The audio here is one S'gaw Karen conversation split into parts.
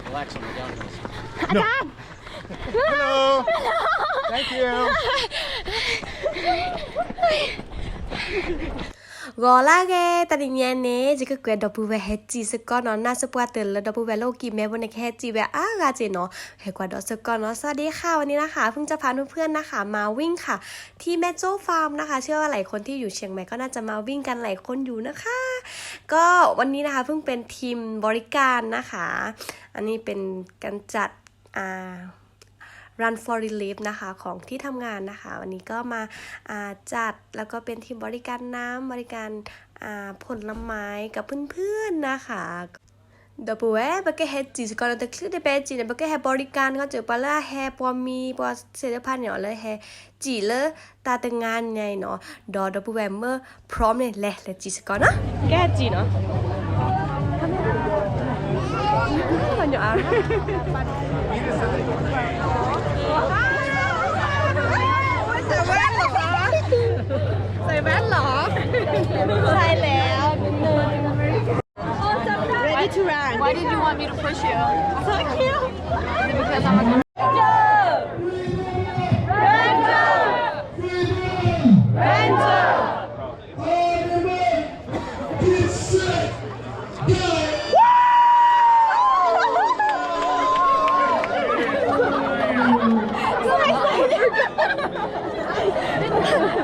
Relax on the downhills. No. Hello. Thank you. ဂီၤလၢအဂ့ၤ, တနံၤညါန့ၣ် ယကကွဲးဒီပုၢ်ဝဲၢ်ဟဲစံၣ်စ့ၢ်ကီးနီၤ, နၢ်စ့ၢ်ပှၤတၢၢ်လၢဒီပုၢ်ဝဲၢ်လၢအိၣ်ကံၢ်မဲဘိန့ၣ် ကဟဲစံၣ်ဝဲအါဂၤစ့ၢ်နီၤ, ဟဲကွၢ်ဒီးစ့ၢ်ကီးနီၤ. สวัสดีค่ะ วันนี้นะคะ เพิ่งจะพาเพื่อนๆ นะคะ มาวิ่งค่ะ ที่แม่โจ้ฟาร์มนะคะ เชื่อว่าหลายคนที่อยู่เชียงใหม่ก็น่าจะมาวิ่งกันหลายคนอยู่นะคะ ก็วันนี้นะคะ เพิ่งเป็นทีมบริการนะคะ อันนี้เป็นการจัด อ่า Run for Relief นะคะ ของที่ทำงานนะคะ วันนี้ก็มา อ่า จัด แล้วก็เป็นทีมบริการน้ำ บริการ อ่า ผลไม้กับเพื่อนๆ นะคะ ဒီပုၢ်ဝဲၢ် ပကဟဲစံၣ်စ့ၢ်ကီးနီၤ, တချုးန့ၣ် ပဟဲစံၣ်န့ၣ် ပကဟဲ บริการ ခီ စၢၤပှၤလၢအဟဲ ပှၤမံ ပှၤသ့ၣ်တဖၣ်န့ၣ် လၢဟဲစံၣ်လၢတၢ်တနၤညါအံၤနီၤ, ဒီးဒီပုၢ်ဝဲၢ်မ့ၢ် พร้อม န့ၣ် လဲၤ လဲၤစံၣ်စ့ၢ်ကီးနီၤ, ကဟဲစံၣ်နီၤ. Ready to run. Why did you want me to push you? So cute. Is it because I'm a girl? Ranger! Ranger! Ranger! Get set! Go!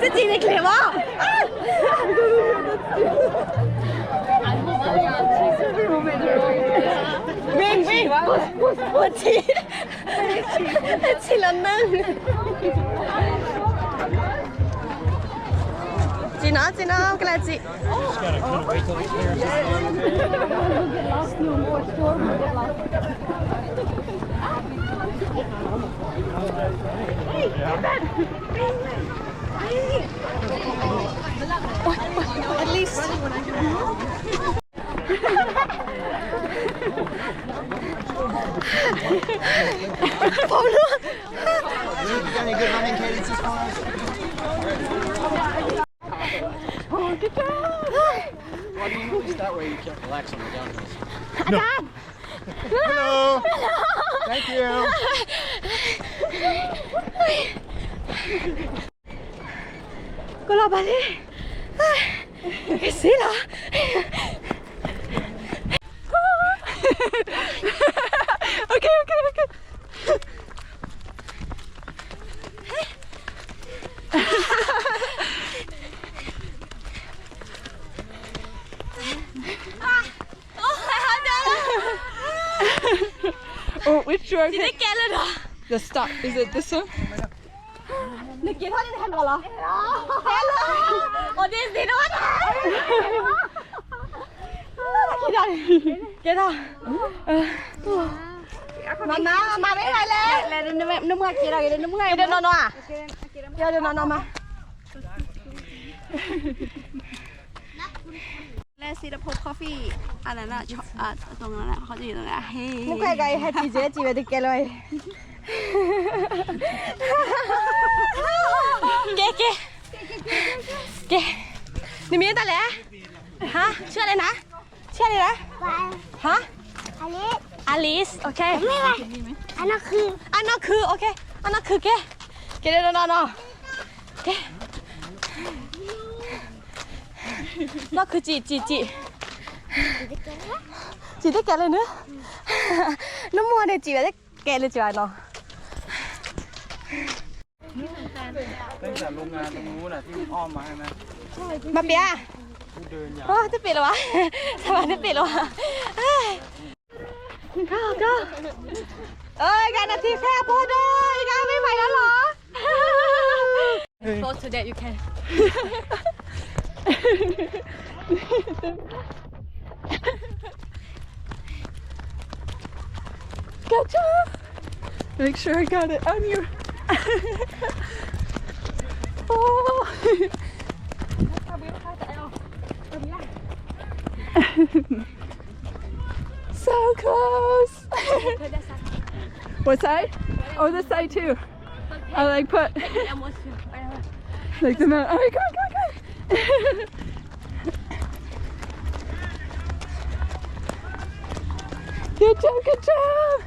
这几年给我。喂喂，我我我去，去了呢。去哪去哪，过来去。Just gotta kind of wait till it clears up. At least. Any good running cadences for us? Why do you always that way? You can't relax on the downhills. No. Hello. Thank you. ကလီၤဘၣ်လံ, ကစ့လီၤ. Okay, okay, okay. Oh, which one? The stop. Is it this one? နက့ၤထီၣ်န့ၣ် နဟဲနီၤလီၤ. Hello. Oh, this is the one. က့ၤထီၣ်, က့ၤထီၣ်. မမ မမ မ့ၢ်ဝဲလဲၣ်. နမုၢ်က့ၤထီၣ်က့ၤ နမုၢ်က့ၤနီၤနီၤဧါ. က့ၤနီၤနီၤမး. Let's see the coffee. အနန အတုံးန ဟဲ နကွၢ်က့ၤ ဟဲစံၣ်ကဲစံၣ်ဝဲတကဲလီၤ. ကဲ ကဲ ကဲ, နမံၤတၢ်လဲၣ်. ဟါ, ဆၢလဲၣ်နၤ, ဆၢလဲၣ်နၤ. ဟါ, Alice, okay. အနီၢ်ခု, အနီၢ်ခု, okay. အနီၢ်ခုကဲ, ကဲနီၤနီၤနီၤ, ကဲ. နီၢ်ခုစံၣ် စံၣ် စံၣ်, စံၣ်တကဲလၢနု, နမိၢ်န့ၣ်စံၣ်ဝဲတကဲလၢစံၣ်ဝဲနီၤ. မပျါ, တပ့ၤလီၤဘၣ်, တပ့ၤလီၤဘၣ်. Go, go. အၢ ယကနထံဆဲအဖိဒိၣ်, ယကမ့ၢ်မၤလီၤလီၤ. Close to that, you can. Gotcha! Make sure I got it on you. Oh! So close! What side? Oh, this side too. I like put like the moon. All right, go, go, go. Good job, good job.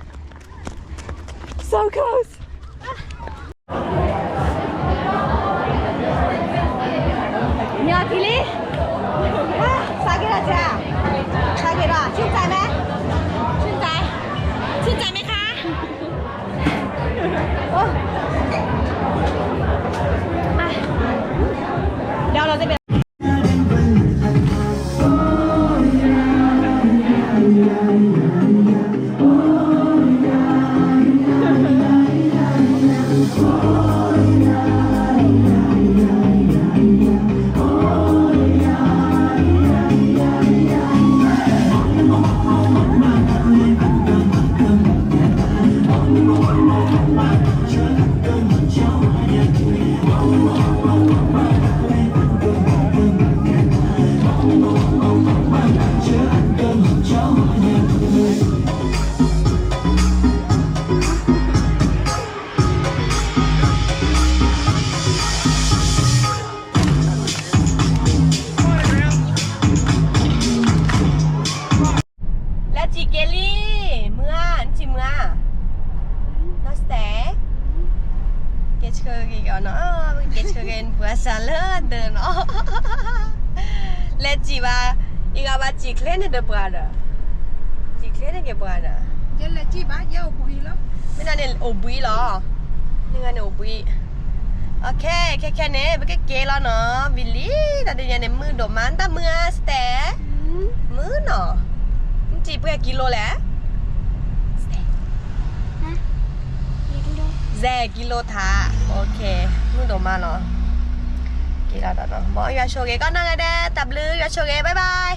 So close. ညော်ထံလံ စက့ၤဒီး စက့ၤဒီး ชื่นใจไหม ชื่นใจ ชื่นใจไหมคะ โอ้ อ่ะ เดี๋ยวเราจะไป လဲၤစံၣ်က့ၤလံ, မုၢ်ဧါ, နစံၣ်မုၢ်ဧါ, နီၢ်စတဲ, က့ၤဆှၢက့ၤအီၤနီၤ, က့ၤဆှၢက့ၤပှၤစၢ်လၢဒၢးနီၤ, လဲၤစံၣ်ဘၣ်, အံၤဂၤဘၣ်စံၣ်ချ့န့ၣ်ဒီးပှၤဒီး, စံၣ်ချ့န့ၣ်က့ၤပှၤဒီး, မ့ၢ်ဒၣ်န့ၣ်အိၣ်ဘှံးလီၤ, မ့ၢ်ဒၣ်န့ၣ်အိၣ်ဘှံး OK, ခဲခဲန့ၣ် ပကက့ၤလီၤနီၤ, ဝံၤလံ, တၢ်ဒ်ညါန့ၣ် မုၢ်ဒိၣ်မး တၢ်မုၢ်ဧါ စတဲ, မုၢ်နီၤ, နစံၣ်ပှဲၤကံလိလဲၣ်, စဲးကံလိထး, OK, မုၢ်ဒိၣ်မးလီၤ, က့ၤလီၤဒီးနီၤ, မ်ယွၤဆိၣ်ဂ့ၤကီးနၤဂၤဒဲး, တၢ်ဘျုး ယွၤဆိၣ်ဂ့ၤ, bye bye.